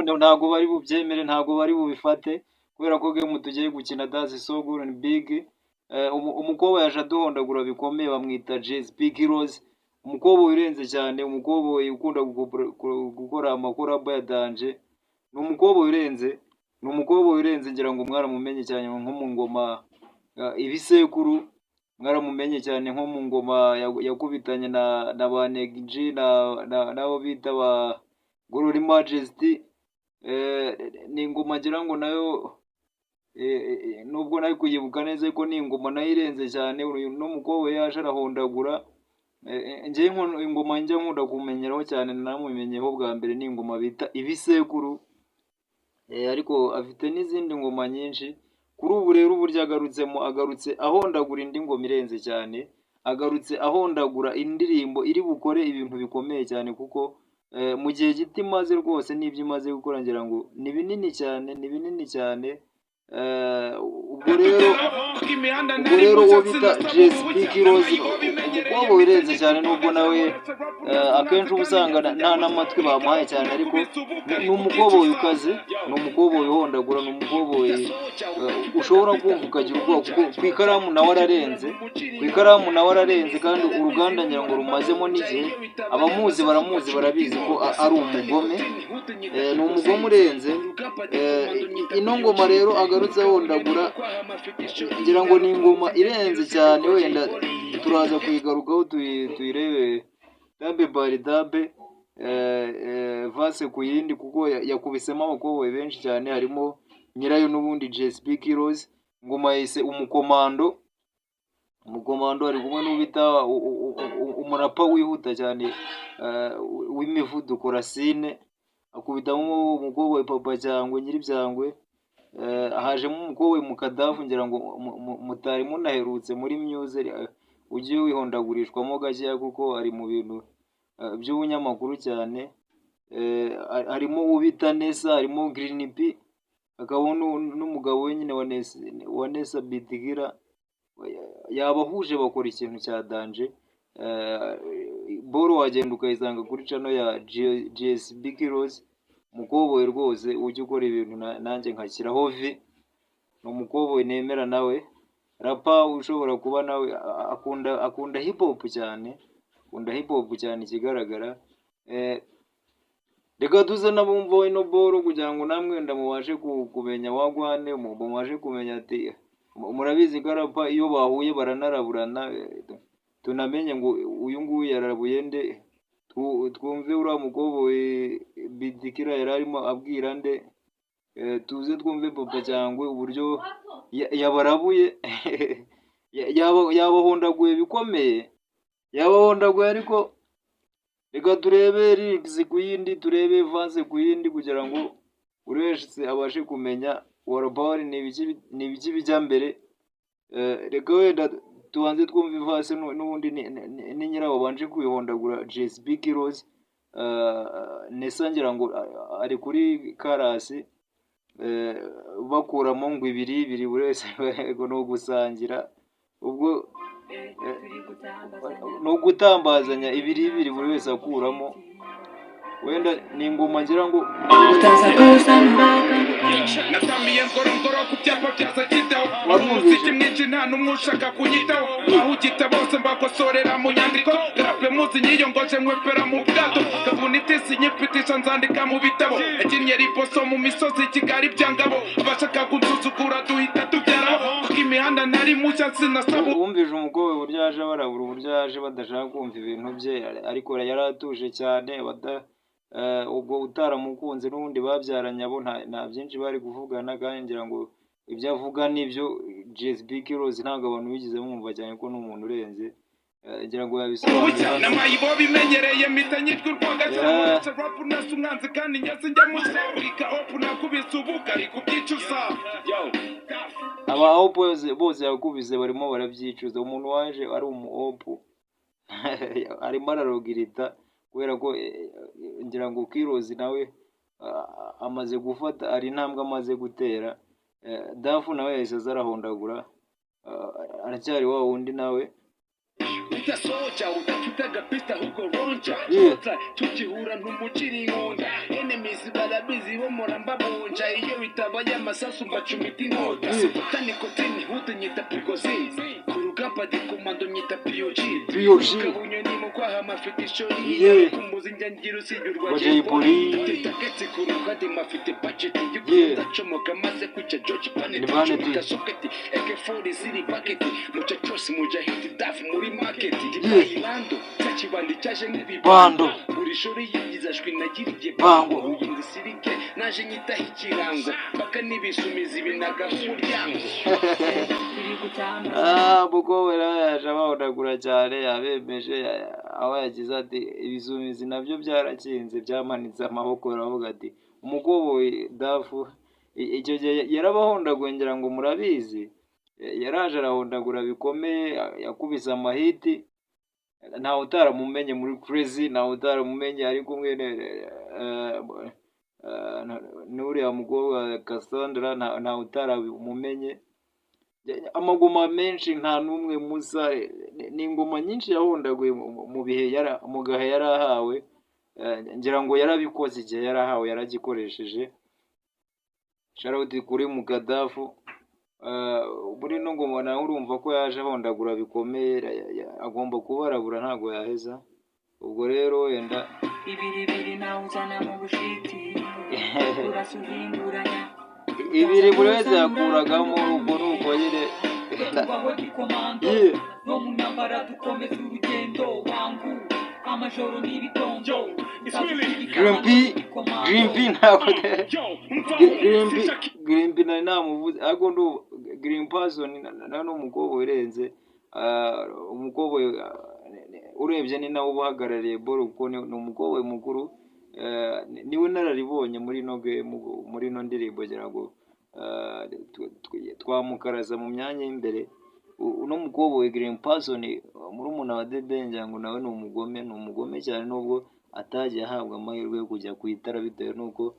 Nanone ntabwo bari bubyemere, ntabwo bari bubifate, kubera ko game tugiye gukina, that's so good and big. Umukobwa yaje aduhondagura bikomeye, bamwita JSP Heroes, umukobwa urenze cyane, umukobwa ukunda gukora amacollabo ya danger. Ni umukobwa urenze, ni umukobwa urenze. Ngira ngo mwaramumenye cyane nko mu ngoma Ibisekuru, mwaramumenye cyane nko mu ngoma yakubitanye na ba Neg G na n'abo bita ba Glory Majesty. Ni ingoma ngira ngo nayo nubwo nari kuyibuka neza, ariko ni ingoma nayo irenze cyane. Uyu n'umukobwa yaje arahondagura. Njyewe ingoma njya nkunda kumenyeraho cyane, namumenyeho bwa mbere, ni ingoma bita Ibisekuru. Ariko afite n'izindi ngoma nyinshi. Kuri ubu rero uburyo agarutsemo, agarutse ahondagura indi ngoma irenze cyane, agarutse ahondagura indirimbo iri bukore ibintu bikomeye cyane, kuko mu gihe gito imaze rwose n'ibyo imaze gukora ngira ngo ni binini cyane, ni binini cyane. Ubwo rero uwo bita JSP Kirozi, umukobwa wirenze cyane, nubwo nawe akenshi uba usanga nta n'amatwi bamuhaye cyane, ariko ni umukobwa ukaze, ni umukobwa wihondagura, ni umukobwa ushobora kumva ukagira ubwoba, kuko ku ikaramu nawe ararenze, ku ikaramu nawe ararenze. Kandi uruganda ngira ngo rumazemo n'igihe, abamuzi baramuzi, barabizi ko ari umugome. Ni umugome urenze. Ino ngoma rero agarutse ahondagura, ngira ngo ni ingoma irenze cyane. Wenda turaza kuyigarukaho, tuyirebe tape by tape, verse ku yindi, kuko yakubisemo abakobwa benshi cyane, harimo nyirayo n'ubundi JSP Kirozi. Ingoma yayise Umukomando. Umukomando ari kumwe n'ubita umurapa wihuta cyane, w'imivuduko, Racine, akubitamo umukobwa we Papa Cyangwe Nyiribyangwe. Hajemo umukobwa Mukadafu, ngira ngo mutari munaherutse muri music, ujye wihondagurishwamo gakeya kuko ari mu bintu by'ubunyamakuru cyane. Harimo ubita Nesa, harimo Green P, hakabamo n'umugabo we nyine wa Nesa Bidigira. Yabahuje bakora ikintu cya danger. Boro wagenda ukayisanga kuri channel ya GSB Kirozi. Umukoboyi rwose ujya ukora ibintu nanjye nkashyiraho vi, ni umukoboyi nemera nawe, rapper ushobora kuba nawe akunda hip hop cyane, akunda hip hop cyane ikigaragara. Reka tuze n'abumva ino boro kugira ngo namwe wenda mubashe kumenya wagwan, mubashe kumenya ati murabizi ko rapper iyo bahuye baranaraburana. Tunamenye ngo uyu nguyu yarabuye nde, twumve uriya mukoboyi Bidikira yari arimo abwira nde, tuze twumve Papa Cyangwe uburyo yabarabuye, yabahondaguye bikomeye, yabahondaguye. Ariko reka turebe lyrics ku yindi, turebe verse ku yindi, kugira ngo buri wese abashe kumenya warabari ni ibiki bijya mbere. Reka wenda tubanze twumve iverse n'ubundi ni nyirawo wabanje kwihondagura, JSB Kirozi. Nesa ngira ngo ari kuri chorus, bakuramo ngo ibiri ibiri, buri wese ngo ni ugusangira, ubwo ni ugutambazanya ibiri ibiri, buri wese akuramo. Wenda ni ingoma ngira ngo Natamiye ngorongoro ku byapa bya Zakidaho. Wamwumvise? Umuziki mwinshi, nta n'umwe ushaka kunyitaho, ahugita bose mbakosorera mu nyandiko. Rape muzi nyiyongoje, nkwepera mu bwato kavunitisi, nyipitisha nzandika mu bitabo. Yakinnye riposo mu misozi Kigali byangabo, abashaka kunsuzugura duhita tubyaraho, kuko imihanda ntari mushya sinasaba. Wumvise umukobwa uburyo yaje barabura, uburyo yaje badashaka kumva ibintu bye, ariko yari atuje cyane. Ubwo utaramukunze n'ubundi babyaranye abo nta byinshi bari kuvugana. Kandi ngira ngo ibyo avuga nibyo. JSB Kirozi ntabwo abantu bigeze bumva cyane ko ni umuntu urenze. Ngira ngo yabisobanuye Ubucya hano. N'amayibo bimenyereye mpita nyitwa urwagashya. Yeah. Nkoresha rap nasa umwanzi kandi nyasi njya mushyira opu, nakubise ubugari kubyicuza. Aba opp bose bose yakubise barimo barabyicuza. Umuntu waje ari umu opp arimo ararogirita kubera ko ngira ngo Kirozi nawe amaze gufata, ari intambwe amaze gutera. Dafu nawe yahise aza arahondagura, aracyari wa wundi nawe. Udasoja udafite agapista ahubwo ronja. Yeah. Tukihura ntumukiri inkunda. Enemies barabizi bo murambabunja, iyo bitabaye amasasu mbacumita inkota. Sifata nikotini hudu nyita pigozi, ku rugamba di komando nyita POG. POG. Kabunyoni mu kwaha mafite ishori. Kumuzi njya ngira usibye urwa Wa Jay Polly. Target ku ruhande mafite budget. Ndacomoka maze kwica George Panet. Ni Vanity. Cumita socket AK4 ziri bucket, muchachos mujahidi dafu muri market. Dibayilando cyakibandi cyaje Bando. nk'ibibando, buri shuri yigiza jwi nagiriye Bango. Ruyenzi sirike naje nyitaho ikirango, paka n'ibisumizi binaga umuryango. Turi gutamba. Ah, mukobwa nawe yaje abahondagura cyane, yabemeje, aho yagize ati ibisumizi nabyo byarakinze, byamanitse amaboko, baravuga ati umukoboyi dafu. Icyo gihe yarabahondaguye, ngira ngo murabizi. Yaraje arahondagura bikomeye, yakubise amahiti, ntawe utaramumenye muri Crazy, ntawe utaramumenye ari kumwe n'uriya mukobwa Cassandra, ntawe utaramumenye. Amagoma menshi nta n'umwe musa, ni ingoma nyinshi yahondaguye mu bihe mu gahe yari ahawe. Ngira ngo yarabikoze igihe yari ahawe, yaragikoresheje. Shout kuri Mukadafu. Muri ino ngoma nawe urumva ko yaje ahondagura bikomeye, agomba kubarabura, ntabwo yaheza. Ubwo rero wenda Ibiribiri nawe uzana mu bushiti, urasa uhinduranya. Ibiri buri wese yakuragamo, ubwo ni uko nyine. Tubaho gikomando. No mu ntambara dukomeza urugendo wangu, amajoro n'ibitondo. Green P, Green P ntabwo Green P, Green P nari namuvuze, ariko ndu Green Person nawe ni umukobwa urenze. Umukobwa urebye ni nawe uba uhagarariye boro, kuko ni umukobwa mukuru, niwe nararibonye muri ino game, muri ino ndirimbo. Ngira ngo twamukaraza mu myanya y'imbere. Uno mukobwa we Green Person, murumuna wa Dede, ngira ngo nawe ni umugome, ni umugome cyane, nubwo atagiye ahabwa amahirwe yo kujya ku itara bitewe n'uko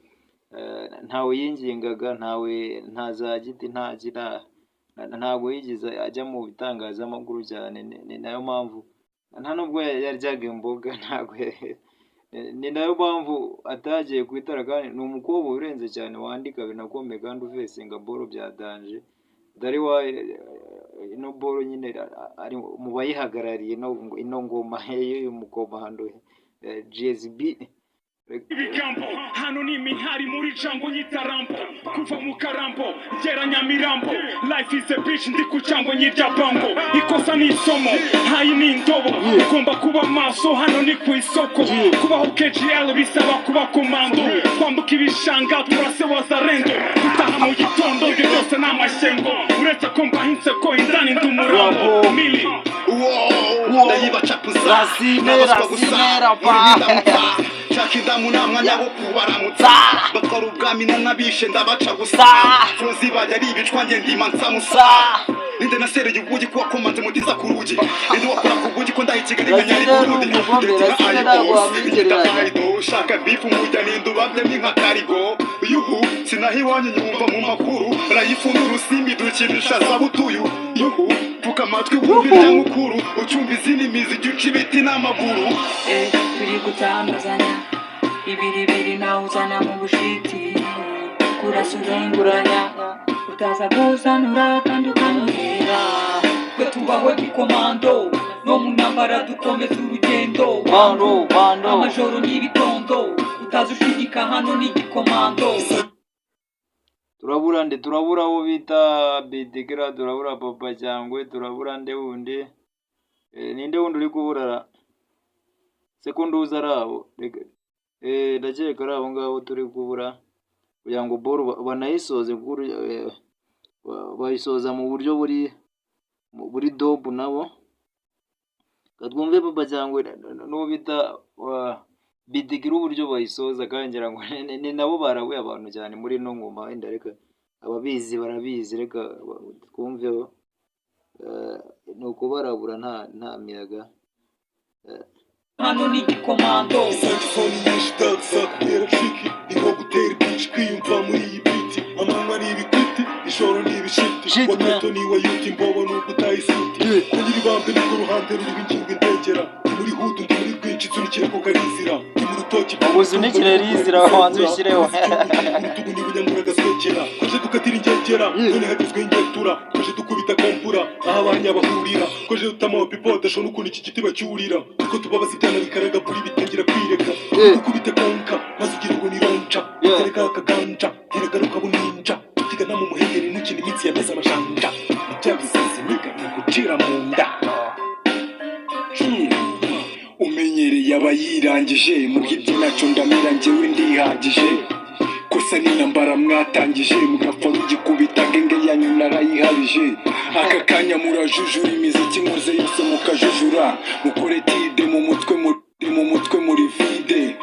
ntawe yingingaga, ntawe, nta za giti, nta gira, ntabwo yigeze ajya mu bitangazamakuru cyane. Ni nayo mpamvu nta nubwo yaryaga imboga, ntabwo, ni nayo mpamvu atagiye ku itara. Kandi ni umukobwa urenze cyane, wandika binakomeye kandi uvesinga boro bya danger. Dore wa ino boro nyine ari mu bayihagarariye ino ngoma y'uyu mukomando GSB. Ibigambo hano ni imihari muri jango nyita Rambo, kuva mu Karambo ngera Nyamirambo. Life is a bitch, ndi ku cyangwa nyirya bango. Ikosa ni isomo, hayi ni indobo, ugomba kuba maso, hano ni ku isoko. Kubaho KGL bisaba kuba komando, kwambuka ibishanga turase wazarendo, gutaha mu gitondo ibyo byose ni amashyengo, uretse ko mbaha inseko indani ndi umurambo Rambo. mili. Ndayibaca pusa. Rasine, Nabaswa gusa. Rasine, rapa. Muri ndamutsa nshaka indamu, nta mwanya wo kubaramutsa. Batwara ubwami nanabishe, ndabaca gusa. Fuzi bajya ari ibicwa, njye ndima nsamusa. Ninde nasereye ubugi kuba komanze mutiza ku rugi? Ninde wakora ku bugi ko ndaha i Kigali nka Rasine nyari ni Burundi? umugome, Rasine ntabwo wamwigereranya. Ushaka beef mujya ninde ubabyemo nka karigo? Yuhu, sinaho iwanyu nyumva mu makuru. Rayifu n'urusimbi dukinisha zabutuyu. Yuhu, pfuka amatwi wumve ibya mukuru, ucumva izindi mizi jya uca ibiti n'amaguru. Turi gutambazanya ibiribiri nawe uzana mu bushiti, kurasa uhinguranya, utaza kuzanura kandi ukanurira. Twe tubaho gikomando, no mu ntambara dukomeza urugendo. Bando, bando. Amajoro n'ibitondo, utaza ushigika, hano ni igikomando. Turabura nde? Turabura abo bita Bidigira, turabura Papa Cyangwe, turabura nde wundi? Ninde wundi uri kuburara se ko nduzi ari abo? Ndakeka ari abo ngabo turi kubura kugira ngo boro banayisoze, kuko bayisoza mu buryo buri dope nabo. Reka twumve Papa Cyangwe n'uwo bita Bidigira uburyo bayisoza, kandi ngira ngo ni nabo barabuye abantu cyane muri ino ngoma. Wenda reka ababizi barabizi, reka twumveho. Ni ukubarabura, nta miyaga. Hano ni igikomando. Saxophone nyinshi zakubera tricky, ni nko gutera ibici kwiyumva muri iyi beat. Amanywa ni ibikwiti, ijoro ni ibishiti. Shit, man. Waketo ni wayuti imbobo nubwo utayisuti. Ko nyiribambe nirwo ruhande ruriho ingingo indengera. Ndi muri hudu, ndi muri rwinshi, nsunikira ko karizira. Ndi mu rutoki. Usunikire rizira wanze ushyireho. Urutugu nibunyangura agaswekera, koje dukatira ingegera, none hagezweho ingetura, koje dukubita kompura aho abanya bahurira, koje dutama pipo adashobora ukuntu iki giti bacyurira, kuko tubabaza ibyana bikaraga buri bitangira kwireka. Dukubite konka maze ugira ngo ni ronca. Tereka akaganja tereka buninja, tutigana mu muhengeri ntukina imitsi yameze amajanja, ibya bisazi niga nigucira mu nda. Umenyereye aba yirangije mu bw'ibyo nacyo ndamira, njyewe ndihagije. Kosa n'intambara mwatangije mugapfa rugikubita, genge yanyu narayihabije. Aka kanya murajujura imiziki nkoze yose mukajujura, mukore tide mu mutwe, mu mutwe muri vide.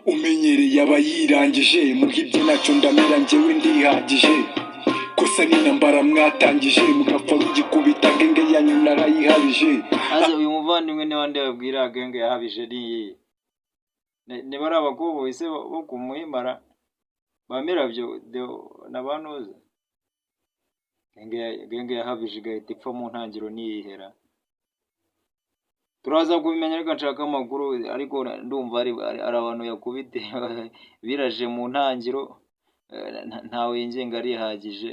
Umenyereye aba yirangije mu bw'ibyo nacyo ndamira, njyewe ndihagije. Kosa n'intambara mwatangije mugapfa rugikubita, genge yanyu narayihabije. Maze uyu muvandimwe niba ndababwira genge yahabije ni iyihe? Niba ari abakoboyi se bo ku Muhimara ba Mirabyo na ba Ntuza? Genge yahabije igahita ipfa mu ntangiriro ntiyihera. Turaza kubimenya, reka nshaka amakuru, ariko ndumva ari abantu yakubite biraje mu ntangiro, ntawe yingenga arihagije.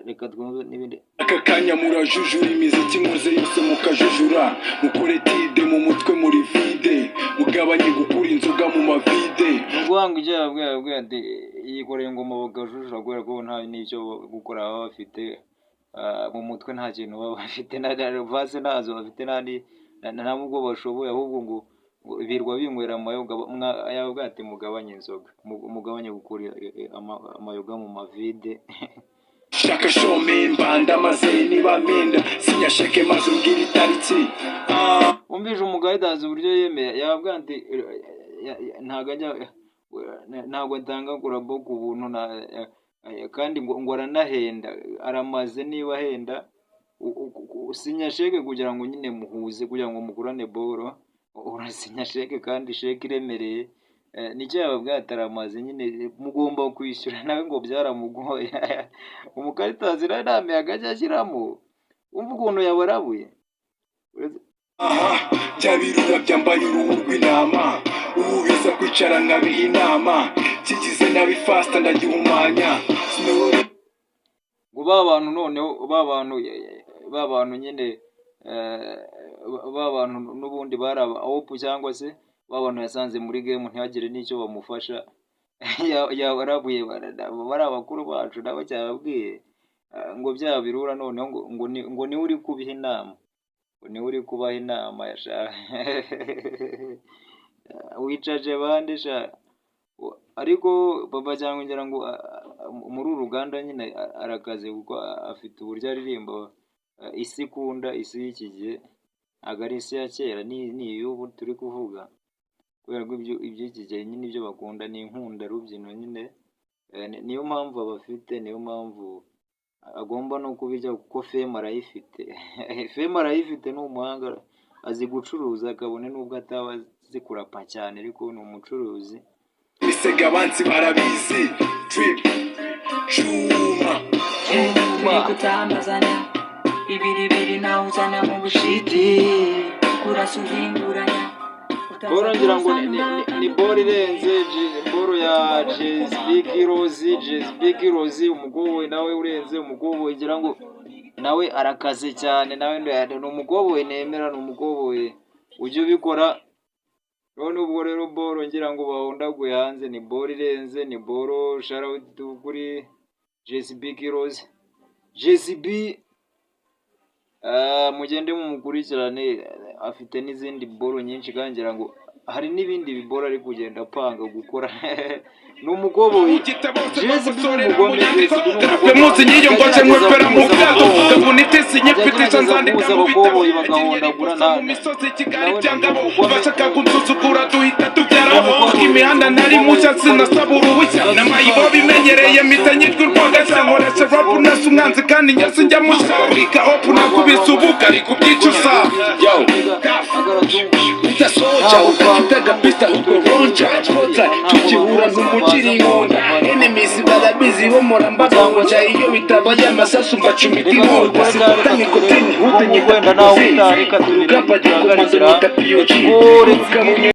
Reka twumve n'ibindi. Aka kanya murajujura imiziki nkoze yose mukajujura, mukore tide mu mutwe muri vide, mugabanye gukura inzoga mu mavide. Ni ukuvuga ngo ibyo yababwiye ati yikoreye ingoma bakajujura kubera ko nta n'icyo gukora baba bafite, mu mutwe nta kintu baba bafite, na vase ntazo bafite, nta nubwo bashoboye, ahubwo ngo birwa binywera amayoga. Yababwiye ati mugabanye inzoga, mugabanye gukura amayoga mu mavide. Shaka shome mbanda maze niba mpenda sinyasheke maze umbwire itariki. Wumvise umugayidazi uburyo yemeye, yababwiye ati ntabwo ajya, ntabwo atanga collabo ku buntu, kandi ngo aranahenda, aramaze niba ahenda, usinya sheke kugira ngo nyine muhuze, kugira ngo mukurane boro, urasinya sheke kandi sheke iremereye. Nicyo yababwiye ati aramaze nyine mugomba kwishyura. Nawe ngo byaramugoye, umukaritazi nawe nta miyaga ajya ashyiramo, wumva ukuntu yabarabuye. Aha bya birura byambaye uruhu rw'intama, ubu biza kwicara nkabiha inama, kigize nabi fasita ndagihumanya sinoro. Ngo ba bantu noneho ba bantu nyine, ba bantu n'ubundi bari aba opu cyangwa se ba bantu yasanze muri game ntihagire n'icyo bamufasha, yabarabuye bari abakuru bacu nabo cyababwiye. Ngo bya birura noneho ngo niwe uri kubiha inama, ngo niwe uri kubaha inama yasha wicaje bande sha. Ariko Papa cyangwa ngira ngo muri uru ruganda nyine arakaze kuko afite uburyo aririmba, isi ikunda, isi y'iki gihe, ntabwo ari isi ya kera, ni iy'ubu turi kuvuga, kubera ko iby'iki gihe nyine ibyo bakunda ni inkundarubyino nyine. Niyo mpamvu abafite, niyo mpamvu agomba no kubijya kuko fame arayifite, fame arayifite, ni umuhanga, azi gucuruza kabone n'ubwo ataba azi kurapa cyane, ariko ni umucuruzi. Misega abansi barabizi, drip cuma. Turi kutambazanya ibiribiri nawe uzana mu bushiti kurasa uhinguranya. Boro ngira ngo ni boro irenze, boro ya JSB Kirozi, JSB Kirozi umugoboyi nawe urenze, umugoboyi ngira ngo nawe arakaze cyane, nawe ni umugoboyi nemera, ni umugoboyi ujya ubikora. None ubwo rero boro ngira ngo bahondaguye hanze ni boro irenze, ni boro shout kuri JSB Kirozi, JSB. Mugende mumukurikirane, afite n'izindi boro nyinshi kandi ngira ngo hari n'ibindi biboro ari kugenda apanga gukora, ni umugoboyi. JSB ni umugome, JSB ni umugome. Muzi nyiyongoje nkwepera mu bwato, ndabona sinyipitisha Ajya nzandika guhuza mu bitabo abakoboyi bagahondagura mu misozi Kigali byangabo bashaka kunsuzugura duhita tubyaraho imihanda nari mushya sinasaba uruhushya n'amayibo bimenyereye mpita nyitwa urwagashya nkoresha rap nasa umwanzi kandi njye sinjya mushya bika opu nakubise ubugari kubyicuza. Yo, utasoja udafite agapista ubwo ronja spotlight tukihura n'umukiri inkunda enemies barabizi. Murabizi bo murambabunja, iyo bitabaye amasasu mbacumita Reka inkota. tubikore cyangwa Simfata reka nikotini tubireke. hude Ubwo nyita wenda nawe pigozi, utaha, reka ku tubireke rugamba ndi komando tuhagarikira. nyita piyoji. Let's go, let's Umugabo get it.